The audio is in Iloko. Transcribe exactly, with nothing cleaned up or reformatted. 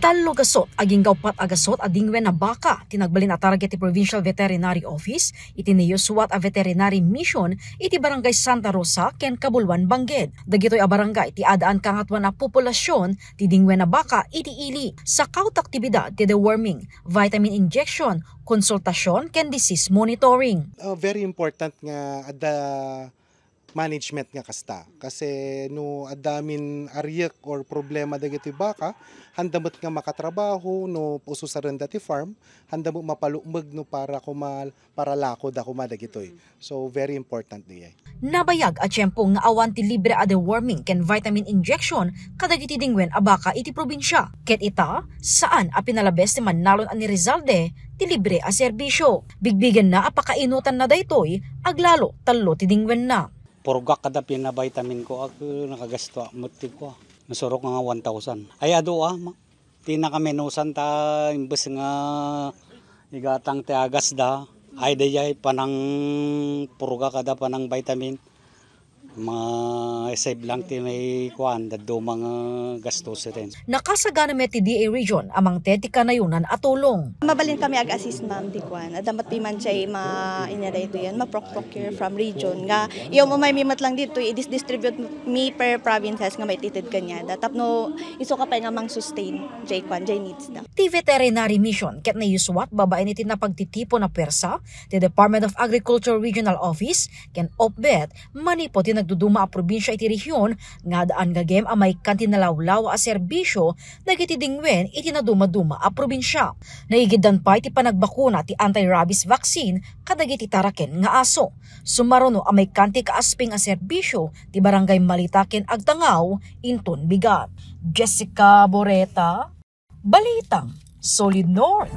Tallo gasut agingga uppat a gasut a dingwen a baka ti nagbalin a target ti Provincial Veterinary Office iti niyusuat a veterinary mission iti Barangay Santa Rosa ken Kabuluan, Benguet. Dagitoy a barangay ti addaan kaangatuan a populasion ti dingwen a baka iti ili, sakawt aktibidad ti deworming, vitamin injection, konsultasion ken disease monitoring. Uh, very important nga adda management nga kasta. Kasi no adda amin a riek or problema dagitoy baka, handa met nga makatrabaho no ususarenda ti farm, handa met mapalukmeg no para koma, para lakoda koma dagitoy. So, very important diay. Nabayag a tiempo nga awan ti libre a deworming ken vitamin injection kadagiti dingwen a baka iti probinsia. Ket ita, saan a pinalabes ti mannalon a ni Rizalde ti libre a serbisio. Bigbigenna a pakainutanna daytoy aglalo tallo ti dingwenna. Purgak kada pinavitamin ko, ak, nakagasto ak met ti kua. Nasurok nga one thousand. Ay, adu, ah, ma-, ti nakaminusan ta, imbes nga igatang ti agas da. Ay, dayay panang purga kada panang vitamin. Ma-save lang ti may kuan, dadduma nga gastusen. Nakasagana met ti D A Region a mangted ti kanayonan a tulong. Mabalin kami ag-assist, ma'am, ti kuan. Adda met ti man siya ma-, inya daytoy yan, ma-procure from region nga iyaw mo may mi met lang dito, i-distribute mi per provinces nga maited kaniada. Tapno isu ka pay nga mang-sustain jay kuan, jay needs da. Ti veterinary mission ket nayusuat babaen iti napagtitipon a puersa ti Department of Agriculture Regional Office ken OPVET manipud ti nagduduma a probinsia iti rehiyon nga addaan gagem a maikkan ti nalawlawa a serbisio dagiti dingwen iti nadumaduma a probinsia. Naigiddan pay ti panagbakuna ti anti-rabies vaccine kadagiti taraken nga aso. Sumaruno a maikkan ti kaasping a serbisio ti Barangay Malita ken Agtangaw inton bigat. Jessica Boreta, Balitang Solid North.